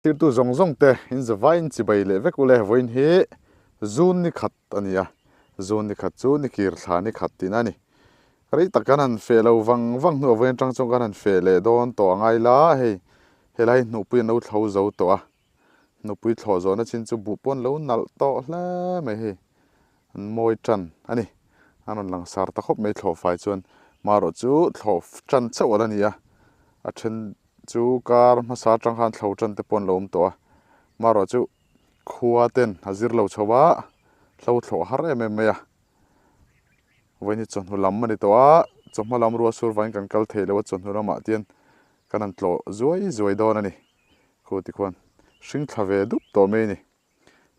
Thirtu zawng zawng te in zavaiin chibai leh vek ule vawiin hi June ni khat a ni a, June ni khat chu ni kir thla ni khat tihna a ni. Rei tak kan han feh lo vang vang hnuah vawiin atang chuan kan han feh leh dawn tawh a ngai la, hei helai hnupui an lo thlo zo tawh a, hnupui thlawh zawhna chin chu buh pawh an lo nalh tawh hle mai hei an mawi tan a ni, an rawn langsar ta khawp mai thlawh fai chuan marawh chu thlawh tan chauh a la ni a, a then Chu kar hmasa atang khan thlo tan te pawh an lo awm tawh a, marawh chu khua ten a zir lo chho a, hlo thlawh har em em mai a, vawiin hi chawhnu lam a ni tawh a, chawhma lam ruah sur vangin kan kal thei lo a, chawhnu lamah tian kan han tlawh zuai zuai dawn a ni, khu tikhuan hring thla ve dup tawh mai a ni,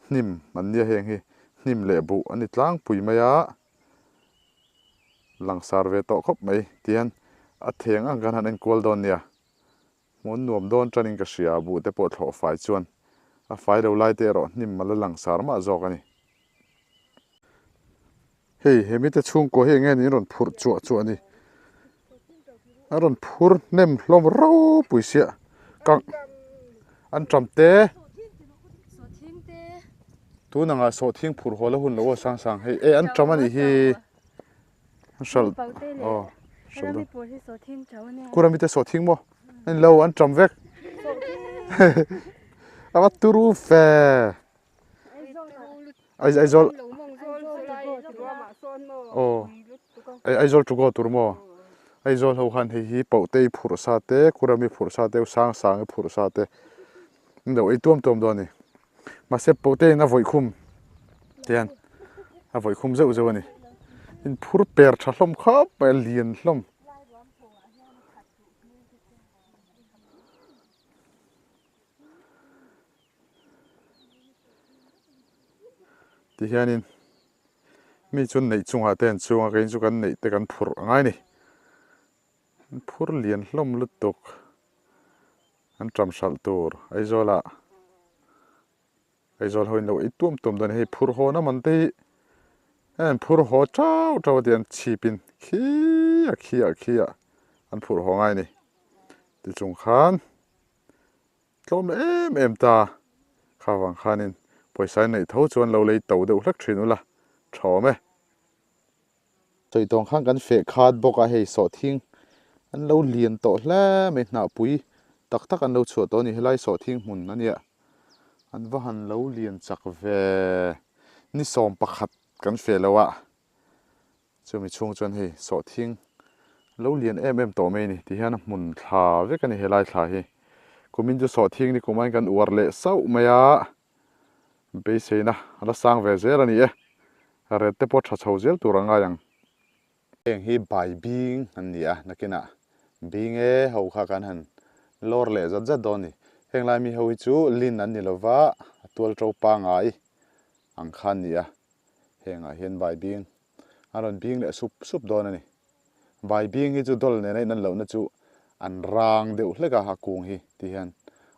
hnim an nia heng hi hnim leh buh a ni tlangpui mai a. Langsar ve tawh khawp mai tihian a theng ang khan han enkual dawn nia. Hmun nuam dawn tanin ka hria a, buh te pawh thlawh fai chuan a fai lo lai te erawh hnim a la langsar mah zawk a ni. Hei he mite chhungkua hi enge niin rawn phurh chuah chuah a ni. A rawn phur hnem hlawm ropui siah kang an ṭam te tun angah sawhthing phurh haw la hun lo aw sang sang hei e an ṭam a nih hi an hralh aw hralh dawn kurami te sawhthing maw a ni lo an ṭam vek a va turu fe. Aizawl aw Aizawl to go tur maw Aizawl ho khan hei hi Paute i phurh sa te Kurami phurh sa te Sangsang i phurh sa te an lo ei tuam tuam dawn a ni mahse Paute in a vawih khum te hian a vawih khum zeuh zeuh a ni in phur per tha hlawm khawp mai a lian hlawm. Tihianin mi chu neih chungah te an chuang a keiin chu kan neih te kan phurh a ngai a ni an phur lian hlawm lutuk an ṭam hralh tur Aizawlah Aizawl ho in lo ei tuam tuam dawn a ni hei phur haw na man te hi an phur haw chau chau a ti an chhip in khi a khi a khi a an phurh haw ngai a ni tichung khan. Tlawm leh em em ta. Kha vang khanin pawisa in neih tho chuan lo lei to deuh hlek thin ula tha awm e. Sawi tawng khan kan feh khat bawk a, hei sawhthing an lo lian tawh hle mai, hnahpui tak tak an lo chhuah tawh a ni, helai sawhthing hmun a nia, an va han lo lian chak ve, ni 11 kan feh lo a. Chumi chhung chuan hei sawhthing lo lian em em tawh mai a ni ti hian a hmun thla vek a ni helai thla hi. Kumin chu sawhthing ni kumain kan uar leh sauh mai a, beiseina a la sang ve zel a ni e. Ret te pawh tha chho zel tur a ngai ang. Heng hi bai bing an ni a, nakinah bing e ho kha kan han lawr leh zat zat dawn a ni. Heng lai mi ho hi chu lin an ni lova, a tual to pangai ang kha an ni a. Hengah hian bai bing a rawn bing leh sup sup dawn a ni. Bai bing hi chu dawl nena in an lohna chu an rang deuh hlek a, a kung hi ti hian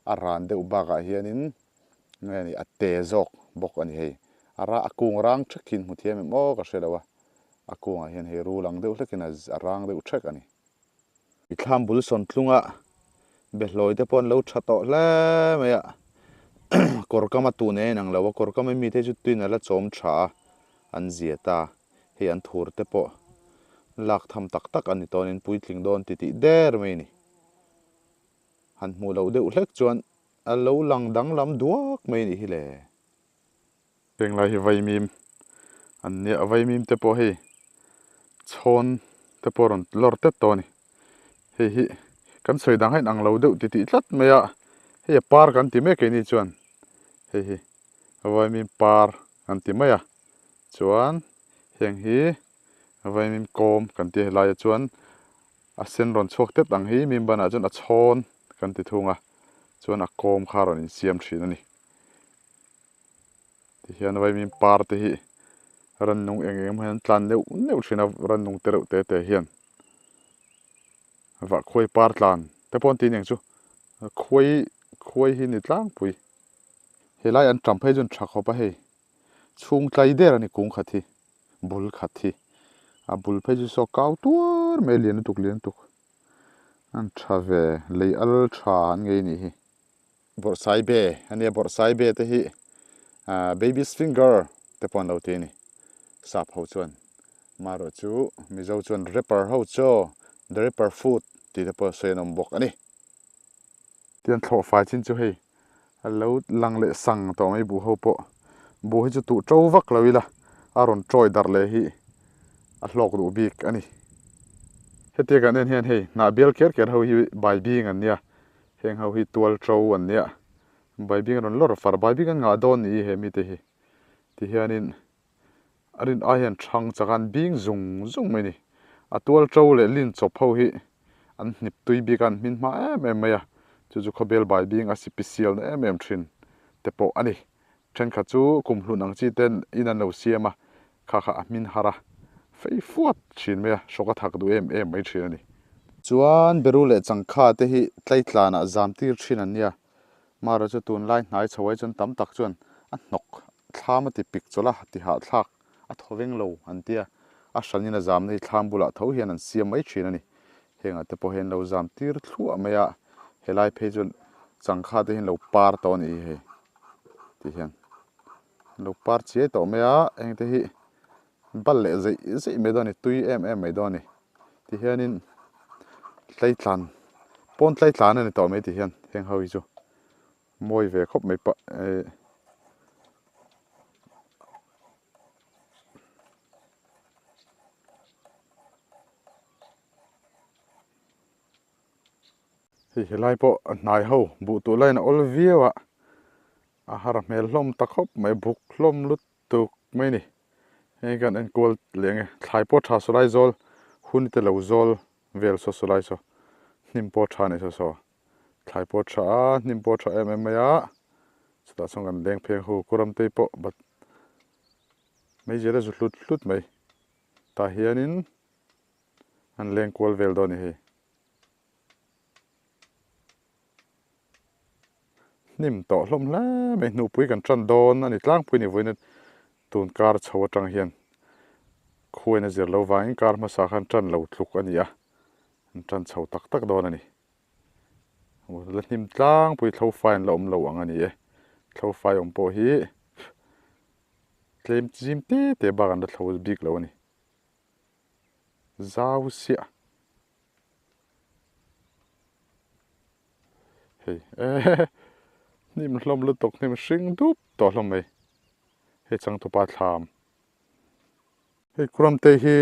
a ran deuh bakah hianin nge ni a te zawk bawk a ni hei. A ra a kung rang thek hi in hmu thiam em aw ka hre lo a, a kungah hian hei rul ang deuh hlekin a rang deuh thek a ni. I thlam bul sawn tlunga behlawi te pawh an lo tha tawh hle mai a, kawr kama tun en ang lo a, kawr kama mite chu tuin a la chawm tha a, an zia ta, hei an thur te pawh lak tham tak tak a ni tawnin puitling dawn ti tih der mai a ni. Han hmuh loh deuh hlek chuan a lo lang danglam duak mai a nih hi le. Henglai hi vaimim an nia, vaimim te pawh hei chhawn te pawh a rawn lawr tet tawh a ni. Hei hi kan sawi dang hian ang lo deuh ti tih tlat mai a, hei a par kan ti mek keini chuan hei hi vaimim par kan ti mai a, chuan heng hi vaimim kawm kan ti a helaia chuan a sen rawn chhuak tet ang hi mim banah chuan a chhawn kan ti thung a, chuan a kawm kha a rawn insiam thin a ni. Tihian vaimim par te hi rannung eng eng emaw hian an tlan neuh neuh thin a rannung te reuh te te hian vah khuai par tlan te pawh an ti aniang chu khuai khuai hi ni tlangpui helai an tam phei chu an tha khawp a hei chhung tlai der a ni kung khat hi bul khat hi a bul phei chu saw kau tuar mai a lian lutuk lian lutuk an tha ve lei al tha an ngei a nih hi. Bawrhsaibe a nia, Bawrhsaibe te hi baby's finger te pawh an lo ti a ni. Sap ho chuan marawh chu Mizo chuan rapper ho chaw, the rapper food tih te pawh sawi an awm bawk a ni. Tian thlawh fai chin chu hei a lo lang leh sang tawh mai buh ho pawh. Buh hi chu tuh to vak lo ila a rawn tawi darh leh hi a hlawk duh bik a ni. Hetia kan en hian hei hnah bial ker ker ho hi bai bing an nia. Heng ho hi tual to an nia. Bai bing a rawn lawr far. Bai bing an ngah dawn ni he mite hi. Ti hianin a rin ai hian thang chak a an bing zung zung mai a ni. A tual to leh lin chawp ho hi an hnip tui bik a an hmin hma em em mai a. Chu chu khawbel bai bing a sipisial na em em thin te pawh a ni. Thenkhat chu kum hlun ang chi ten in an lo siam a, kha kha a hmin har a, fei fuat thin mai a, hrawk a thak duh em em mai thin a ni. Chuan Beru leh Changkha te hi tlaitlanah zam tir thin an nia, Mara chu tunlai hnai chho ai chuan tam tak chuan a hnawk thlam a ti pik chawlh a, ti hahthlak a thaw veng lo an tia, a hranin a zamna hi thlam bulah tho hian an siam mai thin a ni. Hengah te pawh hian lo zam tir thluah mai a, helai phei chuan Changkha te hian lo par tawh a nih hi hei. Ti hian an lo par chiai tawh mai a, heng te hi bal leh zeih zeih mai dawn a ni, tui em em mai dawn a ni. Ti hianin tlaitlan pawn tlaitlan a ni tawh mai ti hian heng ho hi chu mawi ve khawp mai pah eh. Hei helai pawh a hnai ho buh tuh laiin a awl viau a, a har hmel hlawm ta khawp mai buk hlawm lutuk mai a ni. Hei kan enkual leh ang e, thlai pawh tha saw lai zawl hun te lo zawl vel saw saw lai saw hnim pawh tha a ni saw saw thlai pawh tha a hnim pawh tha em em mai a chutah chuan kan leng pheng ho kuramtei pawh bat meizial a zu hlut hlut mai tah hianin an leng kual vel dawn a ni hei. Hnim tawh hlawm hle mai hnuhpui kan tan dawn a ni tlangpui ni vawiin tun kar chho atang hian khuain a zir lo vangin kar hmasa khan tan lo tluk a ni a an tan chho tak tak dawn a ni la hnim tlangpui thlo fai an la awm lo ang a ni e thlo fai awm pawh hi tlem zim te te bak an la thlo bik lo a ni zau siah. Hei eh hnim hlawm lutuk hnim hring dup tawh hlawm mai hei changtupa thlam hei kuramte hi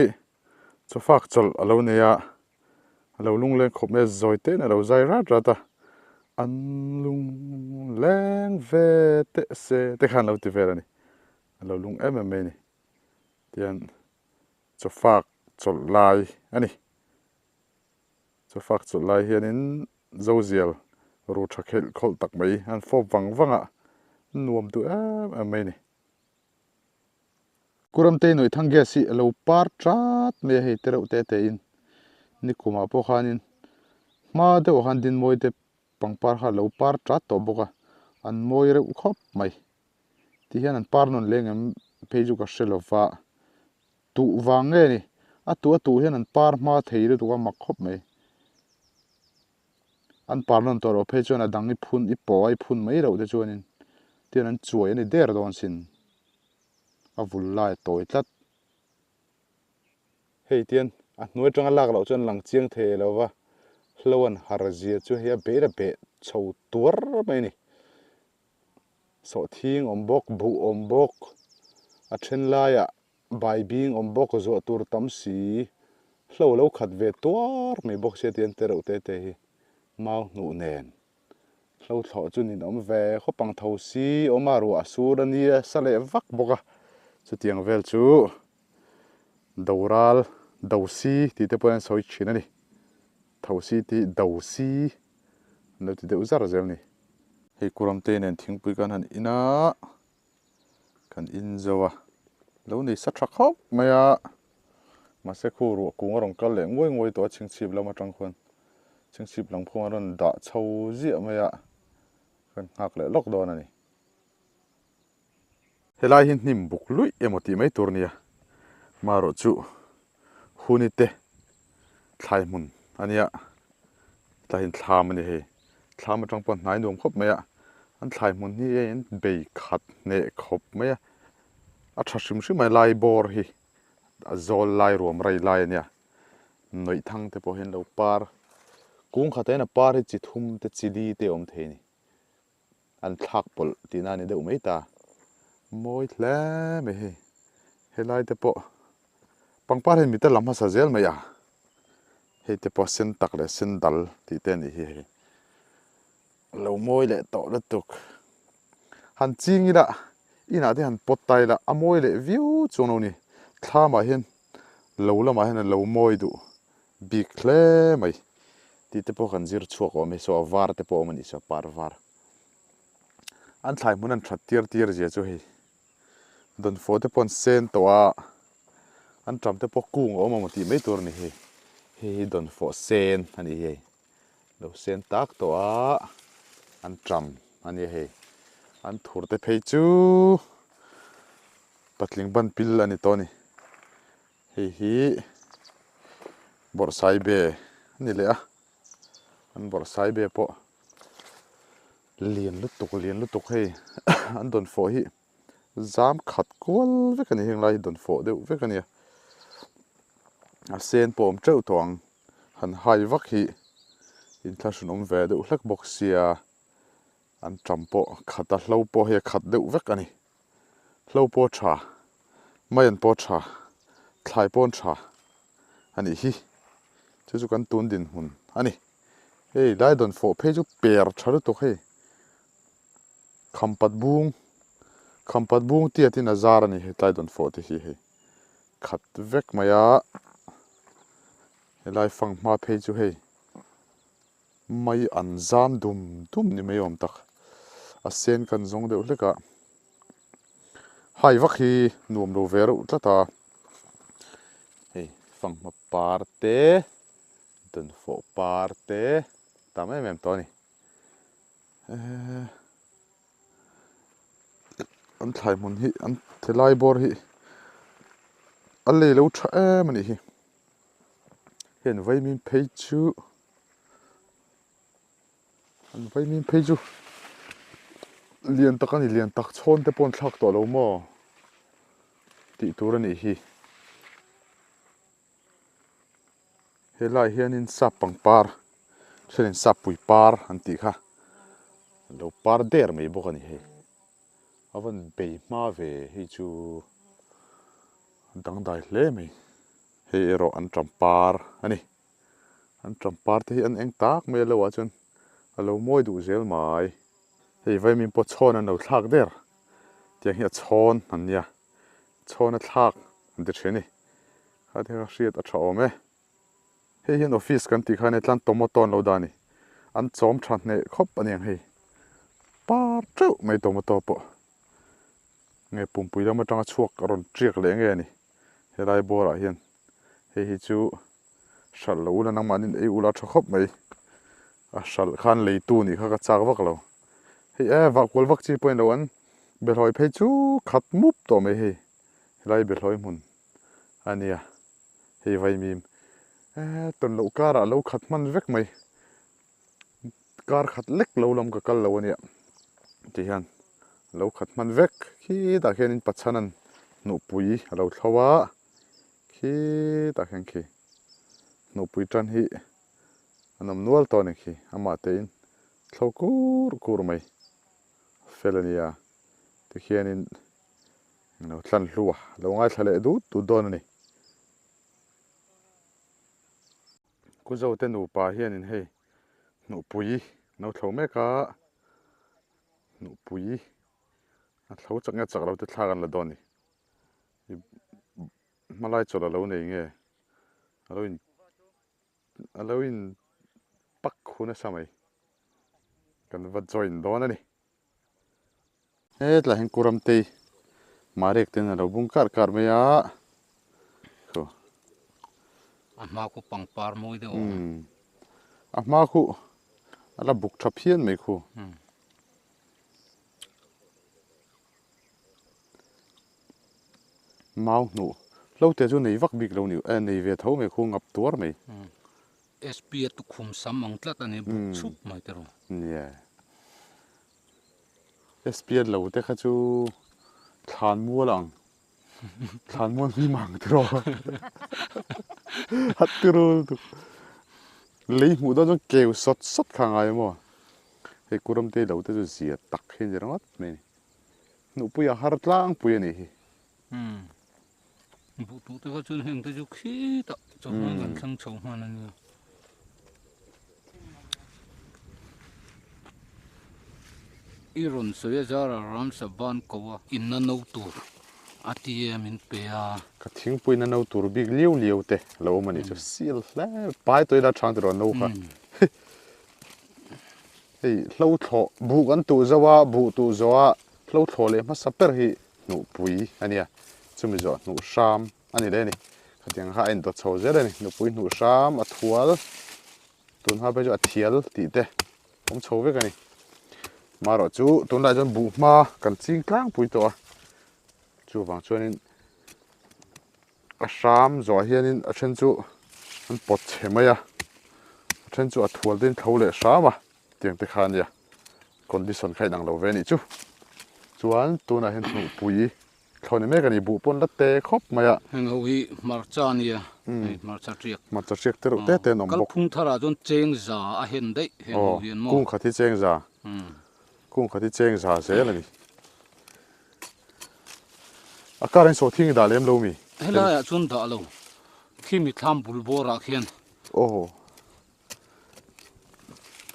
chawfak chawlh a lo nei a a lo lungleng khawp mai a zawi te in a lo zai rat rat a an lungleng ve teh se te khan a lo ti vel a ni a lo lung em em mai a ni tihian chawfak chawlh lai a ni. Chawfak chawlh lai hianin Zozial ru tha khelh khawlh tak mai an fawp vang vang a, nuam duh em em mai a ni. Kuramtei Nawihthang gas hi a lo par chat mai a hei te reuh te te in nikumah pawh khanin hma deuhah khan Dinmawi te pangpar kha a lo par chat tawh bawk a, an mawi reuh khawp mai. Ti hian an par nawn leng em phei chu ka hre lo va, Tuh vang nge ni? A tuh a tuh hian an par hma thei lutuk a mak khawp mai. An par nawn tawh loh phei chuan a dang i phun i pawh a i phun mai loh te chuanin tian an chuai a ni der dawn sin. A vul lai a tawi tlat. Hei tian a hnuai atanga lak loh chuan lang chiang thei lo va, hlo an har zia chu hei a beh a beh chho tuar mai a ni. Sawhthing awm bawk, buh awm bawk, a then laiah bai bing awm bawk, zuah tur tam si, hlo lo khat ve tuar mai bawk sia tih an ti reuh te te hi mau hnuh nen hlo thlawh chu nin awm ve khawp ang tho si awm a, ruah a sur a nia sa leh vak bawk a, chutiang vel chu doral dosi tih te pawhin an sawi thin a ni, thosi tih dosi an lo ti deuh zar zel a ni. Hei Kuramte nen thingpui kan han in a, kan in zo a, lo nei sa tha khawp mai a, mahse khu ruah kung a rawn kal leh nguai nguai tawh a chhingchhip lam atang khuan chhingchhip lam khuan a rawn dah chho ziah mai a, kan nghak leh lawk dawn a ni. Helai hi hnim buk luih emaw tih mai tur nia, marawh chu huni te thlai hmun a nia, tlaiin thlam a ni hei, thlam atang pawh hnai nuam khawp mai a, An thlai hmun hi hei an bei khat hneh khawp mai a, a tha hrim hrim a lai bawr hi a zawl lai ruam rai lai a nia. Nawih thang te pawh hian lo par kung khatah hian a par hi chi thum te chi li te a awm thei a ni. An thlak pawlh tihna a ni deuh mai ta. Mawi hle mai hei. Helai te pawh pangpar hian mita la hmasa zel mai a. Hei te pawh sen tak leh sen dal tih te a nih hi hei. Lo mawi leh tawh lutuk. Han ching ila inah te han pawt ta ila a mawi leh viau chuang lo ni. Thlamah hian lo lamah hian a lo mawi duh bik hle mai tih te pawh kan zir chhuak awm e. Saw a var te pawh a awm a nih saw par var. An thlai hmun an that tir tir zia chu hei dawnfawh te pawh an sen tawh a, an ṭam te pawh kung a awm ang maw tih mai tur a ni hei. Hei hi dawnfawh sen a ni hei. Lo sen tak tawh a, an ṭam a nia hei. An thur te phei chu patling ban pil a ni tawh a ni. Hei hi bawrhsaibe a ni leh a, an bawrhsaibe pawh lian lutuk lian lutuk hei an dawnfawh hi zam khat kual vek a ni heng lai hi dawnfawh deuh vek a nia a sen pawh a awm teuh tawh ang han hai vak hi inthlahrun awm ve deuh hlek bawk sia an ṭam pawh khat a hlo pawh hei a khat deuh vek a ni. Hlo pawh tha, maian pawh tha, thlai pawn tha a nih hi. Chu chu kan tun dinhmun a ni. Hei lai dawn fawh phei chu per tha lutuk hei. Khampat bung, khampat bung tiatin a zar a ni hei tlai dawn fawh te hi hei. Khat vek mai a, helai fanghma phei chu hei. Mai an zam dum dum ni mai awm tak. A sen kan zawng deuh hlek a. Hai vak hi nuam lo ve reuh tlat a. Hei fanghma par te, dawnfawh par te tam em em tawh a ni. Eee an thlai hmun hi an helai bawr hi a lei lo tha em a nih hi. Heng vaimim phei chu an vaimim phei chu lian tak a ni lian tak chhawn te pawh an thlak tawh lo maw tih tur a nih hi helai hianin sap pangpar thenin sap pui par an tih kha a lo par der mai bawk a ni hei a van bei hma ve hei chu. Dangdai hle mai. Hei erawh an ṭam par a ni. An ṭam par te hi an eng tak mai a lo ah chuan a lo mawi duh zel mai. Hei vaimin pawh chhawn an lo thlak der. Tiang hi a chhawn an nia. Chhawn a thlak an ti thin a ni. Kha te kha hriat a tha awm e. Hei hian office kan tih khan hetlan tomato an lo dah a ni. An chawm tha hneh khawp a niang hei. Par teuh mai tomato pawh. Nge pumpui lam atanga chhuak a rawn tiak leh nge a ni. Helai bawrah hian hei hi chu hralh lo ula nangmahni ei ula tha khawp mai. A hralh khan leitu nih kha ka chak vak lo. Hei e vah kual vak chi pawhin lo an behlawi phei chu khat mup tawh mai hei. Helai behlawi hmun a nia. Hei vaimim e tawn loh karah lo khat hman vek mai. Kar khat lek lo lam ka kal lo a nia ti hian lo khat hman vek khitah khianin Pachhanan hnuhpui a lo thlo a khitah khian khi hnuhpui tan hi an awm nual tawh a ni khi amah tein thlo kur kur mai fel a nia tikhianin englo tlan hlu a lo ngaithla leh dut dut dawn a ni. Kuzote nupa hianin hei hnuhpui an lo thlo mek a, hnuhpui a thlo chak nge chak lo te thlak an la dawn a ni. Hmalai chawlh a lo nei nge a lo in a lo in pak khu nasa mai kan va join dawn a ni. Hetlai hian Kuramtei Marek ten a lo bung kar kar mai a khu. A hma khu pangpar mawi deuh a awm. A hma khu a la buk tha phian mai khu. Mau hnuh hlo te chu nei vak bik lo ni e nei ve tho mai khu ngap tuar mai. SP a tukhum sam ang tlat a ni buk chhup mai te rawh. Nia. SPL lo te kha chu thlan mual ang thlan mual hnim ang tiraw a tiraw lutuk lei hmuh dawn chuan keu sawt sawt kha a ngai a maw hei kuramte lo te chu zia tak hi a ni ringawt mai a ni hnuhpui a har tlangpui a nih hi. Buh tuh te kha chuan heng te chu khitah chawhma kan thleng chho hman a nia. I rawn sawi a zara ramsa ban ko a inna no tur a ti e min pe a. Ka thingpui na no tur bik liau liau te lo awm a nih chu seal hle pai tawih la chang tiraw no kha hei hlo thlawh buh kan tuh zo a buh tuh zawh a hlo thlawh leh hmasa ber hi hnuhpui a nia chumi zawh hnuh hram a ni leh a ni khatiang kha a indawt chho zel a ni nupui hnuh hram a thual tun hma phei chu a thial tih te awm chho vek a ni marawh chu tunlai chuan buh hma kan ching tlangpui tawh a chuvang chuanin a hram zawh hianin a then chu an pawt chhe mai a a then chu a thual te in tho leh hram a tiang te kha a nia condition kha inang lo ve a nih chu chuan tunah hian hnuhpui Thlawn ni mek a ni, buh pawn la te khawp mai a. Heng ho hi hmarcha a nia, hei hmarcha tiak. Hmarcha tiak te reuh te te an awm bawk. Kalphung tharah chuan cheng za a hen daih heng ho hian maw. Kung khat hi cheng za, kung khat hi cheng za zel a ni. A kar in sawhthing i dah lem lo mi? Helaiah chuan dah lo, khi mi thlam bul bawrah khian. Aw.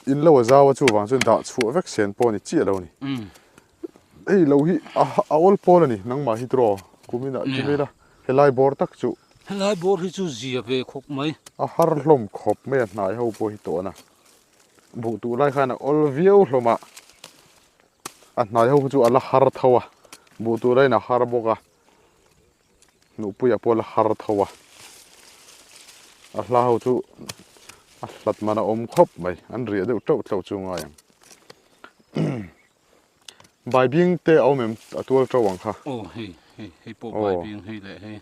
In lo a zau a chuvang chuan dah chhuah vek sen pawh a ni chiah lo a ni. Hei lo hi a awl pawl a ni nangmah hi tiraw kumin ah ti mai ila helai bawr tak chu. Helai bawr hi chu zia ve khawp mai. A har hlawm khawp mai a hnai ho pawh hi tawhna buh tuh lai khan a awl viau hlawm a a hnai ho chu a la har tho a buh tuh laiin a har bawk a. Nuhpuia pawh la har tho a, a hla ho chu a hlat man a awm khawp mai, an riah deuh teuh teuh chu ngai ang. Baibing te a awm em a tual to ang kha? Aw hei hei hei pawh baibing hei leh hei.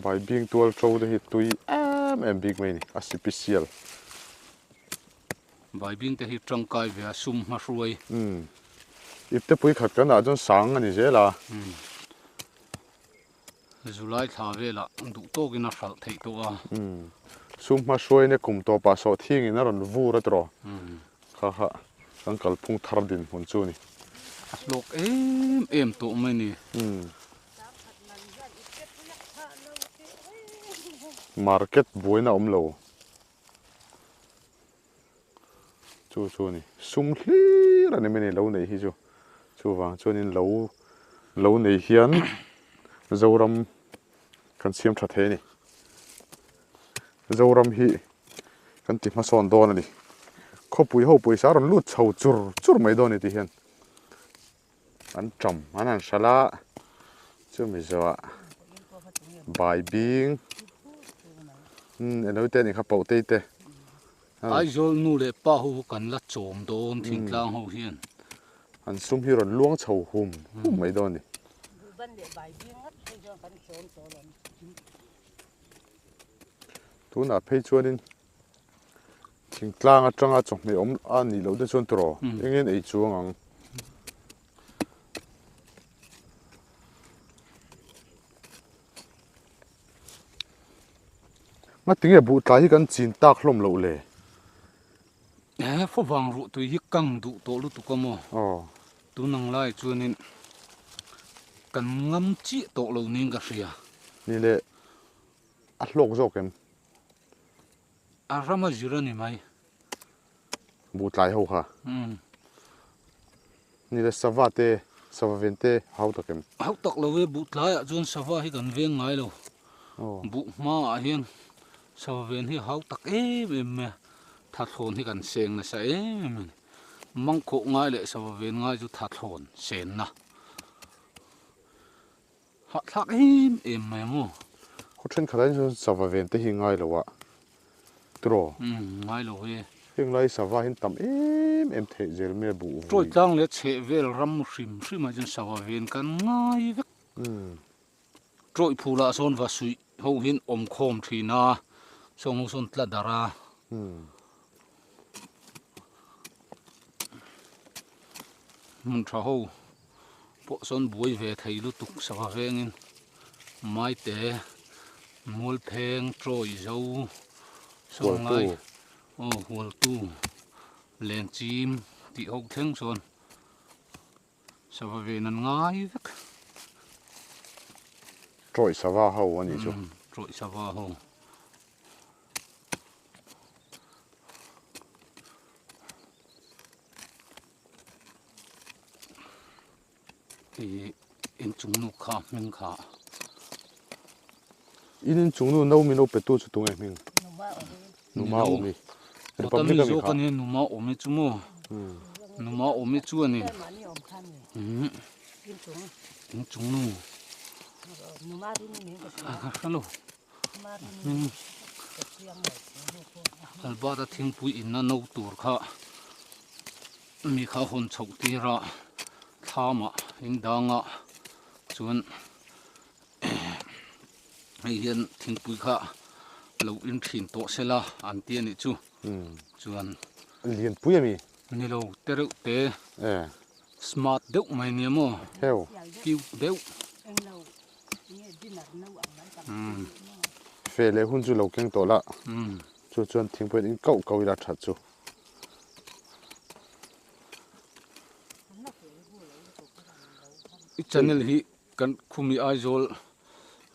Baibing tual to te hi tui em em bik mai a ni, a sipisial. Baibing te hi tangkai ve a sum hmahruai. Umm. Ipte pui khat kan ah chuan sang a ni zel a. Umm. Zulai thla velah duh tawkin a hralh theih tawh a. Umm. Sum hmahruai nia kum tawpah sawh thingin a rawn vur a tiraw. Umm. Kha kha kan kalphung thar dinhmun chu a ni. A hlawk em em tawh mai ni. Umm. Market buaina a awm lo. Chu chu a ni. Sum hlir a ni mai a ni lo neih hi chu. Chuvang chuanin lo lo nei hian Zoram kan siam tha thei a ni. Zoram hi kan ti hmasawn dawn a ni. Khawpui ho pawisa a rawn lut chho chur chur mai dawn a ni tih hian an ṭam an han hralh a, chumi zawhah baibing umm eng lo te anih kha pauhtei te. Aizawl nu leh pa ho hi kan la chawm dawn thingtlang ho hian. An sum hi rawn luang chho hum hum mai dawn a ni. Tunah phei chuanin Thingtlang atanga chawhmeh awm a nih loh te chuan tiraw engin ei chuang ang. Ngatinge buh tlai hi kan chin tak hlawm loh le? He favang ruh tui hi kang duh tawh lutuk a maw? Aw. Tun ang lai chuanin kan ngam chiah tawh lo niin ka hria. Ni leh a hlawk zawk em? A ram a zir a ni mai. Buh tlai ho kha. Umm. Ni le sava te, sava ven te hau tak em? Hau tak lo e, buh tlai ah chuan sava hi kan veng ngai lo. Buh hma ah hian sava ven hi hau tak em em mai a, thathlawn hi kan seng nasa em em a ni. Mangkhawh ngai leh sava ven ngai chu thathlawn senna. Hahthlak em em mai ang aw. Khaw thenkhat ah hian sava ven te hi ngai lo a tiraw? Umm ngai lo e. Heng lai sava hian tam em em theih zel mai a buh vui. Tawi tlang leh chheh vel ram hrim hrim ah chuan sava ven kan ngai vek. Umm. Tawi phul ah sawn va suih ho hian awm khawm thin a, sawng ho sawn tla darh a. Umm. Hmun tha ho pawh sawn buai ve thei lutuk sava vengin Maite, Mualpheng, Trawi zo, Sawnglai, aw Hualtu, Lengchim tih ho thleng sawn sava ven an ngai vek. Trawi sava ho a nih chu. Trawi sava ho. Ih inchung nu kha hming kha. In inchung nu no min lo pe tu chu tunge hming? Numa awmi. Republic ami kha. Numa awmi chu maw? Numa awmi chu ani. Inchung nu. A kha hrelo. Albert-a thingpui inna no tur kha mi kha hawn chhoh tir a thlamah in danga chuan hei hian thingpui kha lo in thin tawh sela an ti a nih chu chuan lianpui ami ni lo te reuh te smart deuh mai nia maw cute deuh. Fe leh hun chu lo keng tawh la, chu chuan thingpui in kauh kauh ila that chu. I channel hi kan khumi Aizawl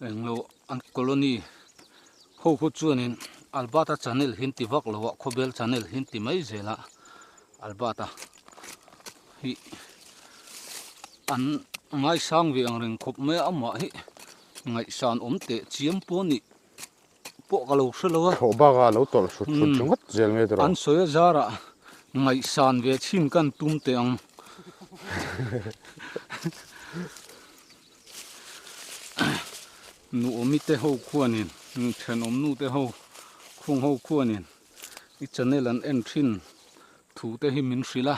englo an colony ho khu chuanin Albert-a channel hi an ti vak lo a, khawbel channel hi an ti mai zel a, Albert-a hi an ngaisang ve ang reng khawp mai a, amah hi ngaihsan awm teh chiam pawh nih pawh ka lo hre lo a. Thlawh bakah a lo tawlh hrut hrut ringawt zel mai tawh. An sawi a zarah ngaihsan ve chhin kan tum teh ang. Nuawmi te ho khuanin, thenawm nu te ho khung ho khuanin i channel an en thin thu te hi min hrilh a.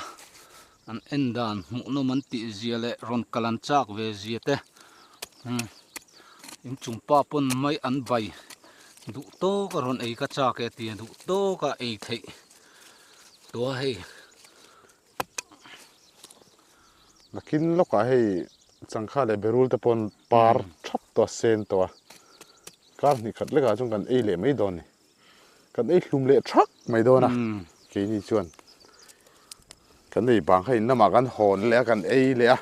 An en dan hmuhnawm an tih zia leh rawn kal an chak ve zia te inchung pa pawn mai an bai duh tawk a rawn ei ka chak e tia duh tawk a ei theih tawh a hei. Nakin lawkah hei changkha leh berul te pawn par thap tawh a sen tawh a kar hnih khat lekah chuan kan ei leh mai dawn a ni. Kan ei hlum leh thak mai dawn a, keini chuan kan ei bang kha in lamah kan hawn leh a, kan ei leh a,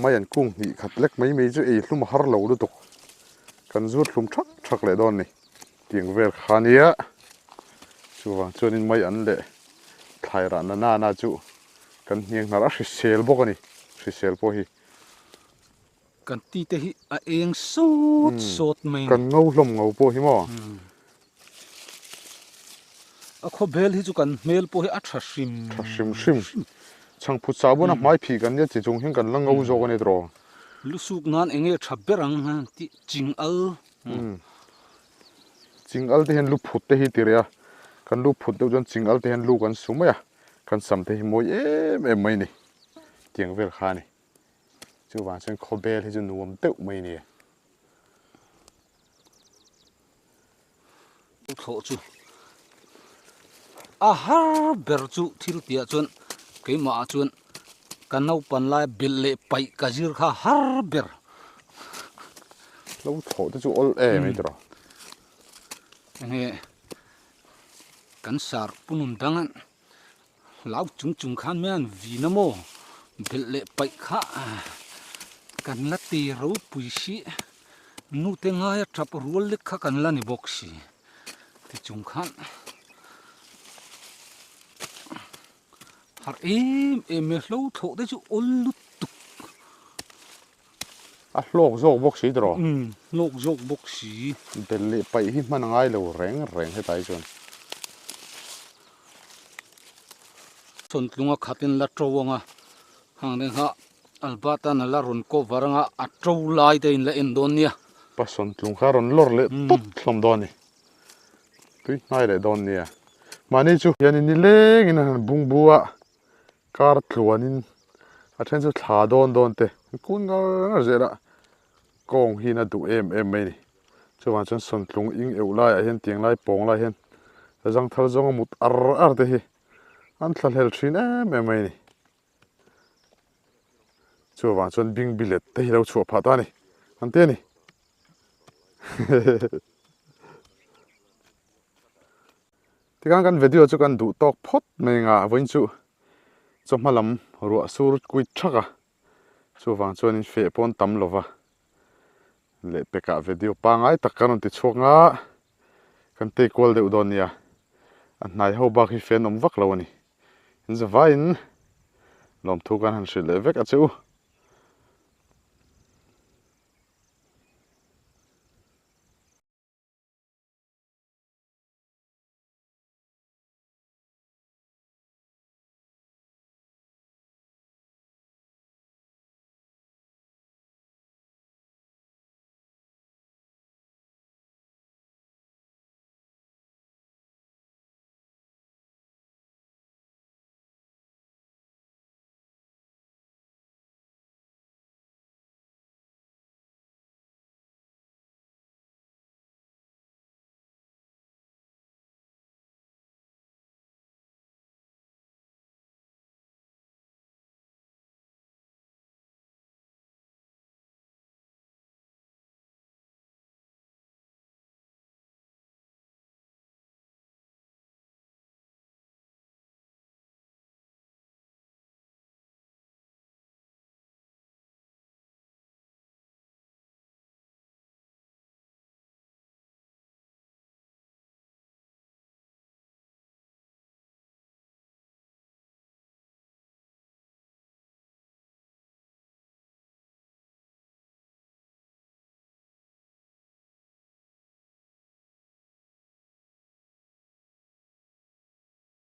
mai an kung hnih khat lek mai mai chu ei hlum a har lo lutuk, kan zut hlum thak thak leh dawn a ni tiang vel kha nia, chuvang chuanin mai an leh thlai rah na na na chu kan hniang hnar a hrisel bawk a ni, hrisel pawh hi. Kan ti te hi a eng sawt sawt mai a ni. Kan ngo hlawm ngo pawh hi maw? A khawbel hi chu kan hmel pawh hi a tha hrim Tha hrim hrim. Chhangphut sah buna hmai phih kan nia chi chung hian kan la ngo zawk a ni tawh. Lusuk nan eng nge tha ber ang tih ching al. Ching al te hian lu phut te hi ti reh a, kan lu phut deuh chuan ching al te hian lu kan su mai a, kan sam te hi mawi em em mai a ni. Tiang vel kha a ni. Chuvang chuan khawbel hi chu nuam deuh mai a ni. Thlawh chu a har ber chu thil tihah chuan keimahah chuan ka naupan lai belh leh paih ka zir kha har ber. Hlo thlawh te chu awl em ei tawh. Enge kan sar punun dang a. Hlau chung chung khan mai an vin a maw belh leh paih kha kan la ti ropui si nute ngaia tap rual lek kha kan la ni bawk si ti chung khan harh em em mai hlo thlawh te chu awl lutuk. A hlawk zawk bawk si tawh. Umm hlawk zawk bawk si. Belh leh paih hi hman a ngai lo reng reng hetlai chuan. Sawntlunga khatin la to anga hang te kha Albert-a na la rawn cover anga a to lai te in la en dawn nia. Pa sawntlung kha rawn lawr leh tawt hlawm dawn a ni. Tui hnai leh dawn nia. Mahni chu hianin nilengin an han bung bu a. Kar tluanin a then chu thla dawn dawn te an kun ngar ngar zel a, kawng hi na duh em em mai a ni. Chuvang chuan sawntlung ing euh laiah hian tiang lai pawng lai hian zangthal zawnga mut ar ar te hi an thlahlel thin em em mai a ni. Chuvang chuan bingbilet te hi lo chhuah phah ta a ni, an ti a ni. Tikhan kan video chu kan duh tawk phawt mai anga vawiin chu chawhma lam ruah sur kuit thak a, chuvang chuanin feh pawn tam lova lehpekah video pangngai tak kan rawn ti chhuak nga kan tei kual deuh dawn nia, a hnai ho bak hi fen awm vak lo a ni. In zavaiin lawmthu kan han hrilh leh vek a che u.